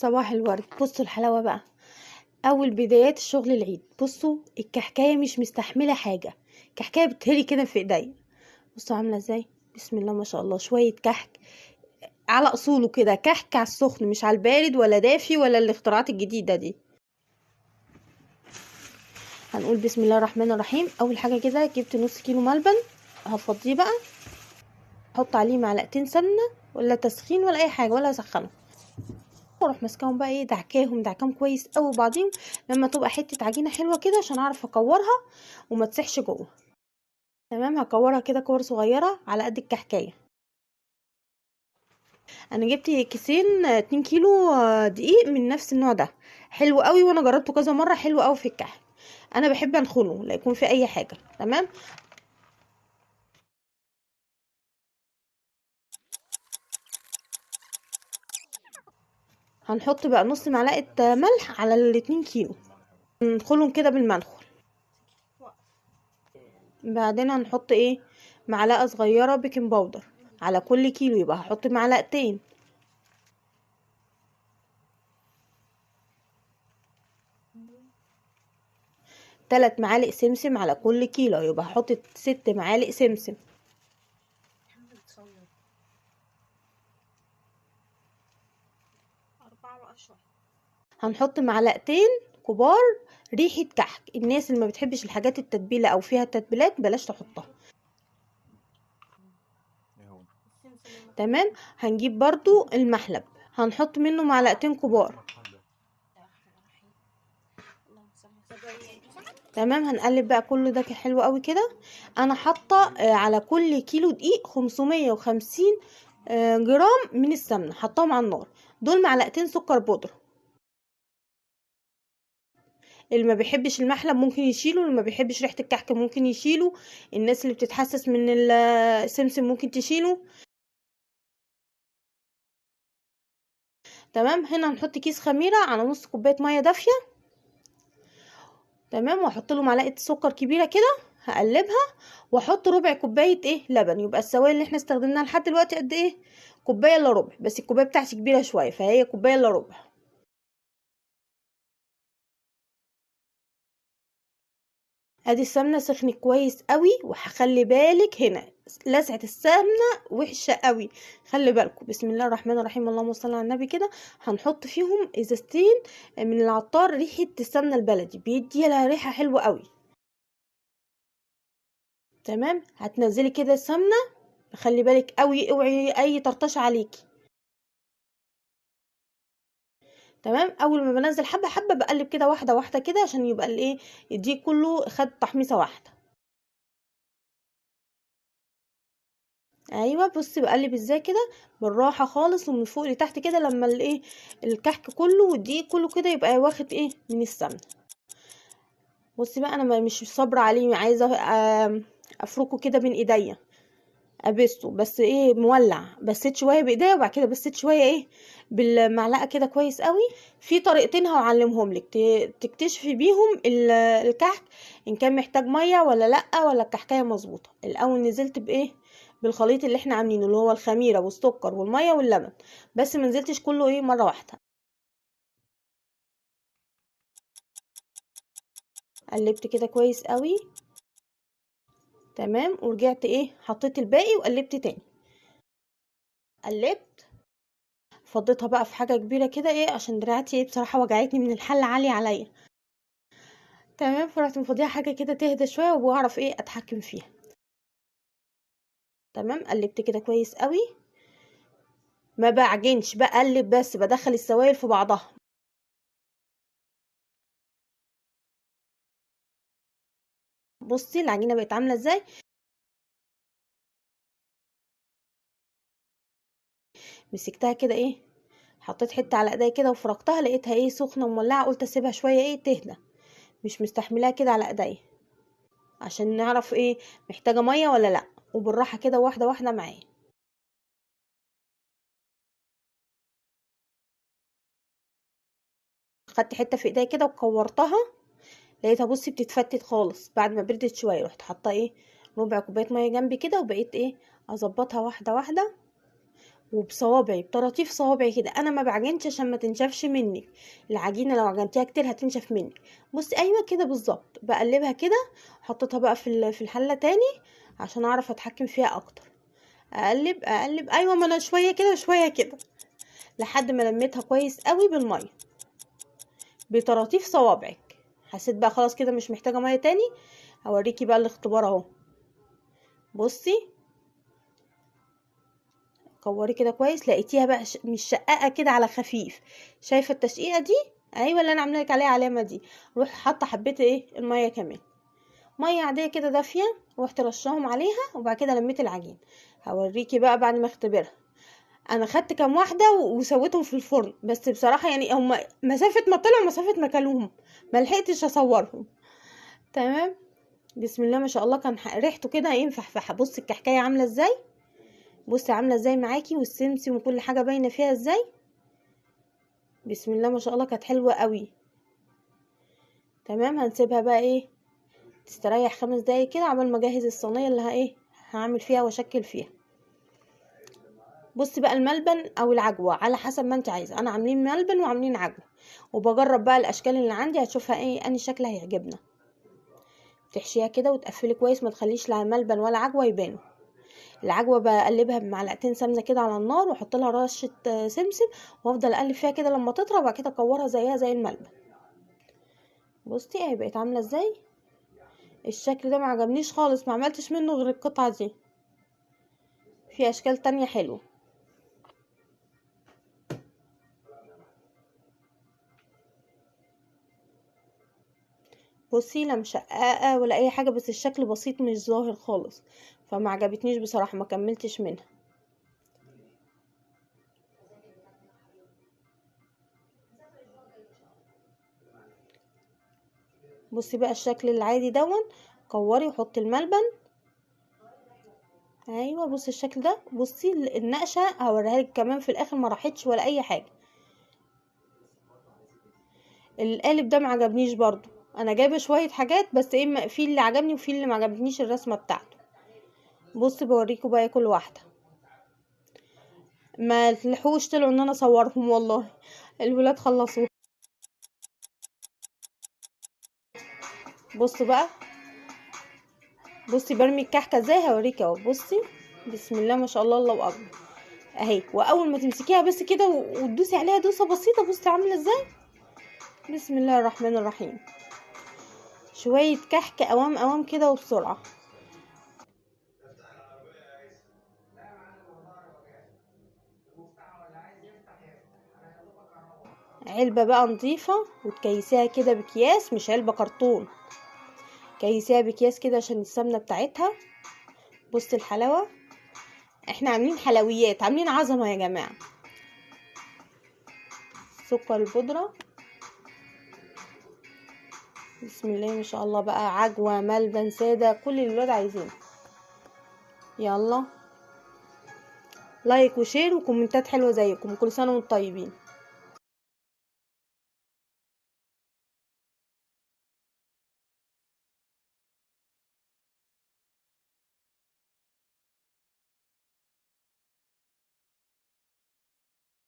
صباح الورد. بصوا الحلاوة بقى، اول بدايات الشغل العيد. بصوا الكحكايه مش مستحمله حاجة، كحكايه بتهري كده في ايديا. بصوا عامله ازاي، بسم الله ما شاء الله. شوية كحك على اصوله كده، كحك على السخن مش على البارد ولا دافي ولا الاختراعات الجديدة دي. هنقول بسم الله الرحمن الرحيم. اول حاجة كده جبت نص كيلو ملبن، هفضيه بقى، احط عليه معلقتين سمنه ولا تسخين ولا اي حاجة ولا اسخنه، واروح ماسكاهم بقى ايه، دعكاهم كويس قوي بعضيهم لما تبقى حتة عجينه حلوة كده عشان اعرف اكورها وما تسحش جوه. تمام، هكورها كده كور صغيرة على قد الكحكايه. انا جبت كيسين 2 كيلو دقيق من نفس النوع ده، حلو قوي وانا جربته كذا مرة، حلو قوي في الكحك. انا بحب انخله لا يكون في اي حاجة. تمام، هنحط بقى نص معلقه ملح على ال2 كيلو، ندخلهم كده بالمنخل. بعدين هنحط ايه، معلقه صغيرة baking powder على كل كيلو، يبقى هحط معلقتين. تلات معالق سمسم على كل كيلو، يبقى هحط 6 معالق سمسم. هنحط معلقتين كبار ريحة كحك. الناس اللي ما بتحبش الحاجات التتبيلة او فيها تتبيلات بلاش تحطها. تمام، هنجيب برضو المحلب، هنحط منه معلقتين كبار. تمام، هنقلب بقى كل ده حلو قوي كده. انا حاطه على كل كيلو دقيق 550 جرام من السمنة، حطاهم على النار. دول معلقتين سكر بودره. اللي ما بيحبش المحلب ممكن يشيله، اللي ما بيحبش ريحه الكحك ممكن يشيله، الناس اللي بتتحسس من السمسم ممكن تشيله. تمام، هنا هنحط كيس خميره على نص كوباية مية دافيه. تمام، واحط له معلقه سكر كبيرة كده، هقلبها، واحط ربع كوباية ايه لبن. يبقى السوائل اللي احنا استخدمناها لحد دلوقتي قد ايه؟ كوباية الا ربع، بس الكوباية بتاعتي كبيرة شوية فهي كوباية الا ربع. ادي السمنة سخنت كويس قوي، وهخلي بالك هنا لسعه السمنة وحشة قوي، خلي بالكم. بسم الله الرحمن الرحيم، اللهم صل على النبي. كده هنحط فيهم ازازتين من العطار ريحه السمنة البلدي، بيدي لها ريحه حلوة قوي. تمام، هتنزلي كده السمنة، خلي بالك قوي، اوعي اي طرطشه عليكي. تمام، اول ما بنزل حبه حبه بقلب كده واحدة واحدة كده عشان يبقى الايه الدقيق كله خد تحميصه واحدة. ايوه بصي بقلب ازاي كده بالراحة خالص ومن فوق لتحت كده، لما الايه الكحك كله والدقيق كله كده يبقى واخد ايه من السمنة. بصي بقى انا مش صابره عليه، عايزه افركه كده بين ايديا، ابسته بس ايه مولع، بسيت شوية بايديا وبعد كده بسيت شوية ايه بالمعلقه كده كويس قوي. في طريقتين هعلمهم لك تكتشفي بيهم الكحك ان كان محتاج مية ولا لا، ولا الكحكايه مظبوطة. الاول نزلت بايه بالخليط اللي احنا عاملينه اللي هو الخميره والسكر والمية واللبن، بس ما نزلتش كله ايه مرة واحدة. قلبت كده كويس قوي. تمام، ورجعت ايه حطيت الباقي وقلبت تاني، قلبت فضيتها بقى في حاجة كبيرة كده ايه عشان دراعتي ايه بصراحة وجعتني من الحلة عالية عليا. تمام، فرحت مفضيها حاجة كده تهدى شوية واعرف ايه اتحكم فيها. تمام، قلبت كده كويس قوي، ما بعجنش، بقلب بس بدخل السوائل في بعضها. بصي العجينة بقت عامله ازاي. مسكتها كده ايه، حطيت حتة على ايديا كده وفركتها، لقيتها ايه سخنة ومولعه، قلت اسيبها شوية ايه تهدى، مش مستحملاها كده على ايديا عشان نعرف ايه محتاجه مية ولا لا. وبالراحه كده واحدة واحدة معايا. خدت حتة في ايديا كده وكورتها، لقيتها بصي بتتفتت خالص. بعد ما بردت شوية رحت حاطه ايه ربع كوباية مية جنبي كده، وبقيت ايه اظبطها واحدة واحدة. وبصوابعي، بطراطيف صوابعي كده. انا ما بعجنش عشان ما تنشفش منك العجينة، لو عجنتيها كتير هتنشف منك. بصي ايوه كده بالظبط، بقلبها كده، حطيتها بقى في الحلة تاني عشان اعرف اتحكم فيها اكتر. اقلب اقلب، ايوه ما انا شوية كده شوية كده لحد ما لميتها كويس قوي بالمية بطراطيف صوابعك. حسيت بقى خلاص كده مش محتاجه مية تاني. اوريكي بقى الاختبار اهو. بصي كوري كده كويس، لقيتيها بقى مش شقاقه كده على خفيف. شايفه التشقيقه دي؟ ايوه اللي انا عامله لك عليها علامة دي. روح حاطه حبيت ايه المية كمان، مية عادية كده دافيه، روحت رشاهم عليها. وبعد كده لميت العجين. هوريكي بقى بعد ما اختبرها. انا خدت كام واحدة وسويتهم في الفرن، بس بصراحة يعني هم مسافة ما طلعوا مسافة ما كلوهم، ما لحقتش اصورهم. تمام. بسم الله ما شاء الله، كان ريحته كده ايه مفحفحه. بصي الكحكايه عامله ازاي، بصي عامله ازاي معاكي، والسمسم وكل حاجة باينة فيها ازاي. بسم الله ما شاء الله كانت حلوة قوي. تمام. هنسيبها بقى ايه تستريح 5 دقايق كده عبال ما اجهز الصينية اللي ايه هعمل فيها واشكل فيها. بصي بقى الملبن او العجوه على حسب ما انت عايزه. انا عاملين ملبن وعاملين عجوه، وبجرب بقى الاشكال اللي عندي، هتشوفها ايه اني شكل هيعجبنا. تحشيها كده وتقفلي كويس، ما تخليش لا ملبن ولا عجوه يبانوا. العجوه بقلبها بمعلقتين سمنه كده على النار، واحط لها رشه سمسم، وافضل اقلب فيها كده لما تطرى، وبعد كده اكورها زيها زي الملبن. بصي اهي بقت عامله ازاي. الشكل ده ما عجبنيش خالص، ما عملتش منه غير القطعة دي. في اشكال تانية حلوة. بصي لا مشققه ولا اي حاجة، بس الشكل بسيط مش ظاهر خالص، فما عجبتنيش بصراحة، ما كملتش منها. بصي بقى الشكل العادي دون، كوري وحطي الملبن. ايوه بصي الشكل ده. بصي النقشه هوريها لك كمان في الاخر، ما راحتش ولا اي حاجة. القالب ده ما عجبنيش برضو، انا جايبه شوية حاجات بس ايه، في اللي عجبني وفي اللي ما عجبنيش الرسمة بتاعته. بصي بوريكم بقى كل واحدة، ما لحقوش طلعوا ان انا اصورهم والله، الولاد خلصوه. بصوا بقى، بصي برمي الكحكه ازاي هوريك اهو. بصي بسم الله ما شاء الله، الله اكبر اهي. واول ما تمسكيها بس كده وتدوسي عليها دوسة بسيطة، بصي عامله ازاي. بسم الله الرحمن الرحيم. شوية كحك اوام اوام كده وبسرعة. علبة بقى نظيفة وتكيسيها كده بأكياس، مش علبة كرتون، كيسيها بأكياس كده عشان السمنة بتاعتها. بصي الحلاوة، احنا عاملين حلويات، عاملين عظمه يا جماعة. سكر البودره، بسم الله ما شاء الله بقى، عجوه ملبن ساده، كل اللي الولاد عايزينه. يلا like و share وكومنتات حلوة زيكم، كل سنة وانتم طيبين.